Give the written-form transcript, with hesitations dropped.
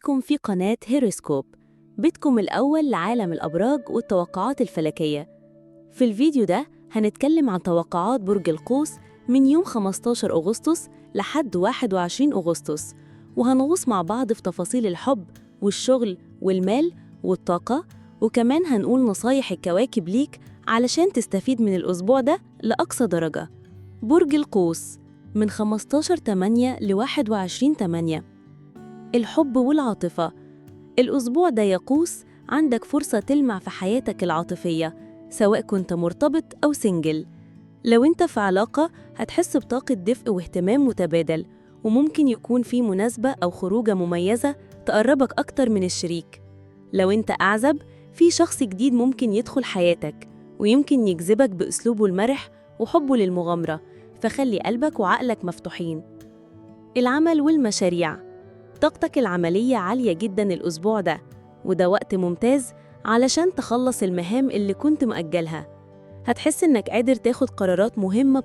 بيكم في قناة هيروسكوب، بيتكم الأول لعالم الأبراج والتوقعات الفلكية. في الفيديو ده هنتكلم عن توقعات برج القوس من يوم 15 أغسطس لحد 21 أغسطس، وهنغوص مع بعض في تفاصيل الحب والشغل والمال والطاقة، وكمان هنقول نصايح الكواكب ليك علشان تستفيد من الأسبوع ده لأقصى درجة. برج القوس من 15/8 ل 21/8. الحب والعاطفة. الأسبوع ده يا قوس عندك فرصة تلمع في حياتك العاطفية، سواء كنت مرتبط أو single. لو أنت في علاقة هتحس بطاقة دفء واهتمام متبادل، وممكن يكون في مناسبة أو خروجة مميزة تقربك أكتر من الشريك. لو أنت أعزب، في شخص جديد ممكن يدخل حياتك ويمكن يجذبك بأسلوبه المرح وحبه للمغامرة، فخلي قلبك وعقلك مفتوحين. العمل والمشاريع. طاقتك العملية عالية جدا الأسبوع ده، وده وقت ممتاز علشان تخلص المهام اللي كنت مأجلها. هتحس إنك قادر تاخد قرارات مهمة.